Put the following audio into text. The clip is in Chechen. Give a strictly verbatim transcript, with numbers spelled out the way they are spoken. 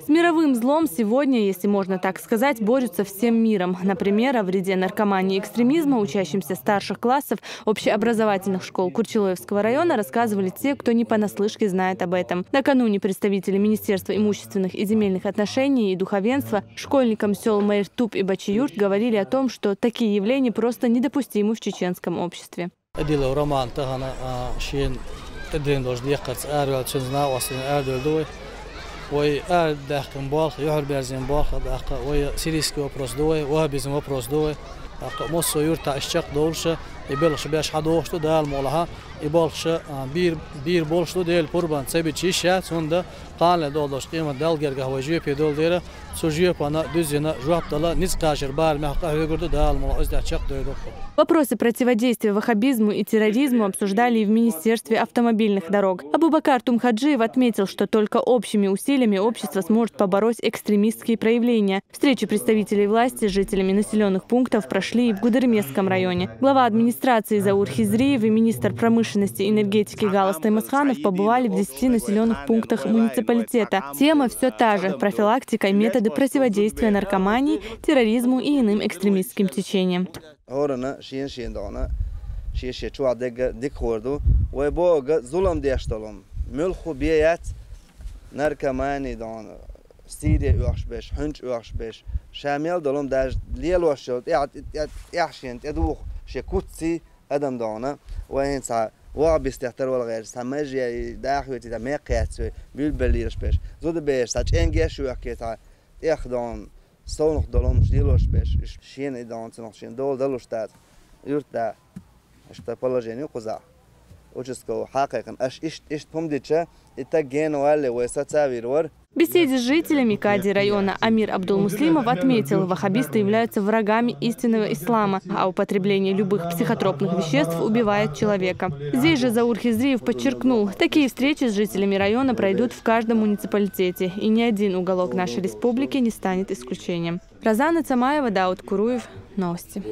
С мировым злом сегодня, если можно так сказать, борются всем миром. Например, о вреде наркомании и экстремизма учащимся старших классов общеобразовательных школ Курчилоевского района рассказывали те, кто не понаслышке знает об этом. Накануне представители Министерства имущественных и земельных отношений и духовенства школьникам сел Майртуп и Бачиюрт говорили о том, что такие явления просто недопустимы в чеченском обществе. Эдилов Роман тахана шен эдрин долж дехкарц арвел чензна ослин ардвел дуй. Вой ардахкин болх, юхр берзин болх дахка, вой сирийский вопрос дуй, вахабизм вопрос дуй. Дахка моссо юрта исчак долша, и белш беш хадошта дал молаха, и болша бир бир болшта дел пурбан цеби чиша, цунда Къанле долдош къимат далгергах вай жуьпе долдера, цу жуьпана дуьзина жуьп дала низ къажир бар мягкъа хьуьгурда дал мала оздя чакъ дойдуху. Вопросы противодействия ваххабизму и терроризму обсуждали и в Министерстве автомобильных дорог. Абубакар Тумхаджиев отметил, что только общими усилиями общество сможет побороть экстремистские проявления. Встречи представителей власти с жителями населенных пунктов прошли и в Гудермесском районе. Глава администрации Заур Хизриев и министр промышленности и энергетики Галас Таймасханов побывали в десяти населенных пунктах муниципалитета. Тема все та же: профилактика и методы противодействия наркомании, терроризму и иным экстремистским течениям. Хорана шен шен дона, шен шен чуа дега дик хорду, вай бога зулам деш долум. Мюлху беяц наркомани дона. Сире уьхш беш, хьунч уьхш беш. Ша мел долум даже лелош йол тӀехьа шен тӀедух ше куцци адам дона. Вай хӀинца ваха бистехтар вала гӀерш, цхьа мажи дахвеци, цхьа мекхеци, буьлбеллираш беш. Зуда беш, цхьа чӀенгеш уьхке, цхьа тӀех дона. Совнах долум лелош беш. Шена и дона цунах шен дола далуш дац. Юрт да. Ишта положение кхуза. Участковый хьакхайкхина, аш ишт ишт хӀума дича, и таг гена валле вай сацавир вар. В беседе с жителями кади района Амир Абдулмуслимов отметил, ваххабисты являются врагами истинного ислама, а употребление любых психотропных веществ убивает человека. Здесь же Заур Хизриев подчеркнул, такие встречи с жителями района пройдут в каждом муниципалитете, и ни один уголок нашей республики не станет исключением. Розана Цамаева, Дауд Куруев, новости.